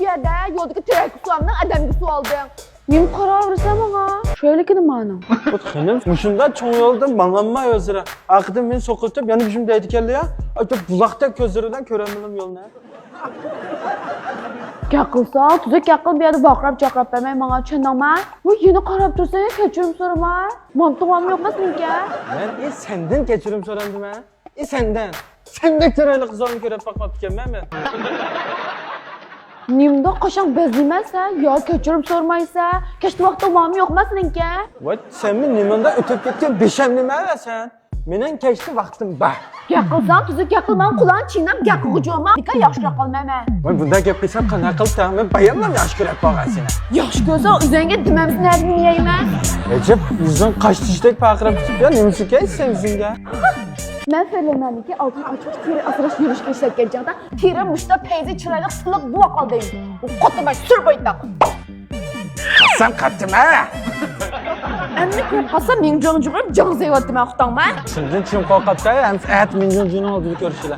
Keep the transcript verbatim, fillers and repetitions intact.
يەردە يولدىكى تېرەككە سۇ ئالدىڭ، ئادەمگە سۇ ئالدىڭ. نېمە قاراۋېرىسەن ماڭا؟ شۇ يەرلىكىنى مانا. بۇ خېنىم مۇشۇنداق چوڭ يولدا ماڭالماي ئۆزرە. ئارقىدىن مېنى سوقۇۋېتىپ، يەنە بىر دەيدىكەنلا يا. ئايتا بۇلاقتەك كۆزلىرى بىلەن كۆرەلمىدىم يولنى. گەپ قىلساڭ، تۈزۈك گەپ قىل، بۇ يەردە ۋارقىراپ جارقىراپ بەرمەي ماڭا، چۈشەندىڭمۇ؟ ۋاي، يەنە قاراپ تۇرساڭ، كەچۈرۈم سورىما. مانتۇڭ بارمۇ يوقما سېنىڭكى؟ مەن ئى سەندىن كەچۈرۈم سورامدىمەن؟ ئى سەندىن؟ سەندەك چىرايلىق قىزلارنى كۆرۈپ باقماپتىكەنمەن مەن. نېمىنداق قاشاڭ بەزلىمەسەن يا، كەچۈرۈم سورىمايسەن؟ كەچتە ۋاقتىڭ بارمۇ يوقما سېنىڭكى؟ ۋاي، سەنمۇ نېمانداق ئۆتۈپ كەتكەن بىشەم نېمە سەن؟ مېنىڭ كەچتە ۋاقتىم بار. گەپ قىلساڭ تۈزۈك گەپ قىل، ماڭا قۇلاقنى چىيناپ گەپ قىلغۇچۇ بولما. بىكار ياخشى كۆرۈپ قالمايمەن. ۋاي، بۇنداق گەپ قىلساڭ قانداق قىلساڭ؟ مەن باياملا ياخشى كۆرۈپ قالغان سېنى. ياخشى كۆرسەڭ ئۆزۈڭگە دېمەمسە نەدىن يەيمەن؟ ئەجەب، يۈزۈڭ قاش تىشتەك پارقىراپ كېتىپتۇ يا، نېمە سۈركەيسەن يۈزۈڭگە؟ مەن فېرلىنلارنىڭكى ئالتۇن ئاچقۇچ تېرە ئاسراش يۈرۈشكە ئىشلەتكەن چاغدا تېرە مۇشتا پەيزى چىرايلىق سىلىق بوۋاق قالدى. ئۇ قاتماي سۈر بويتاق. قاسام قاتتىما؟ ئەمدى كۆرۈپ قالسام مىڭجۇڭجۇغۇم جاڭ زېۋاتتىما ئۇقتۇڭما؟ شۇندىن چىم قورقاتتا، ئەمسە ئەت مىڭجۇڭجۇنىڭ ئالدىدا كۆرۈشىلە.